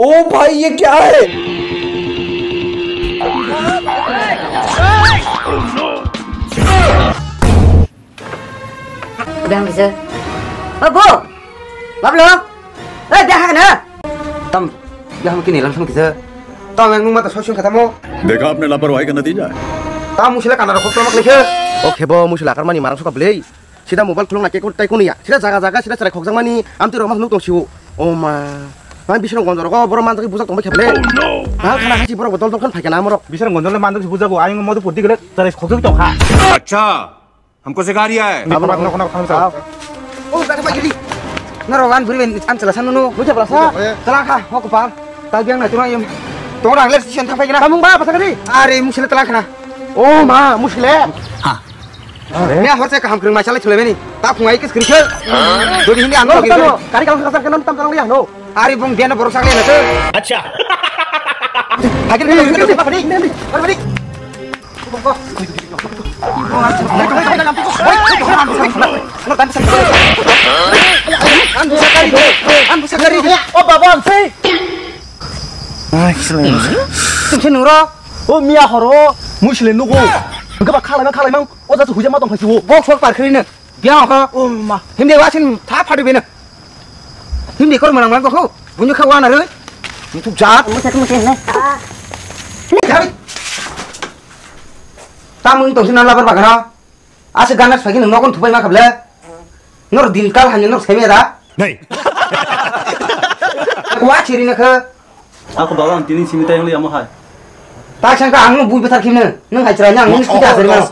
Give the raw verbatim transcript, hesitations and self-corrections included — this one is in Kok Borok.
ओ भाई, ये क्या है? Bang bisa. Oh, bu. Bablo. Eh, dah kana. Tam, ya mungkin hilang sama kita. Tam yang numa ta sosong kata mo. देखा आपने लापरवाही का नतीजा है। Tam musila kana rokok tolak lekhe. Oke bo, musila karmani marang suka belai. Sida mobile khulung na kekun tai kunia. Sida jaga jaga sida cherai khokjak mani. Amtwi rok mas nuk tong siu. O ma. Nang bising gonjor ko borok manjak bujak tong bai kheble. Nang khana hasi borok dol dol khan phaikana amorok. Bising gonjor le manjak bujago ayung modu pudi gele cherai khokjak tong kha. अच्छा, हमको सिखा रिया है। Nokno, nokno, nokno, nokno. O gari bai gili. Naro wan buri ben an chala sanu no. Mucha bala sa. Chala kha hok pal. Tal biang na tuma yum. Tong rang le station thang phaikana. Tamung ba basa gari. Are musila tala khana. O ma musile. Ha. Are. Ya horse kaham krung ma chalai thulai bani. Ta khungai kis kri khel. Dodi hindi ano Ano gari. Tamo, gari kalang kasar kenam tam kalang liya no. Ari bung dia na borok sakle na tu. Acha. Agil ni ni ni ni ni. O baba ang sei. Tungsi nuro. O miya horo. Musle nugo. Gaba khalai ma khalai ma. O jatu huja ma tong phai o. Bok sok par khri ne. Biang ho. O ma. Himde wasin tha phadu bena. Himde kor manang manang ko. Bunyu kha wana re. Itu jat. Musa tu musa ne. Tamung tong sina labar bagara. Asa gana sagi nang nokon thubai ma khable. Nor din kal hanya nor semeda. Nei. Wa chiri na kha. Ako baba ang tini simi tai holi amo hai. Tak sangka ang bui betar khimne. Nang hai chira nang nang sita asari mano.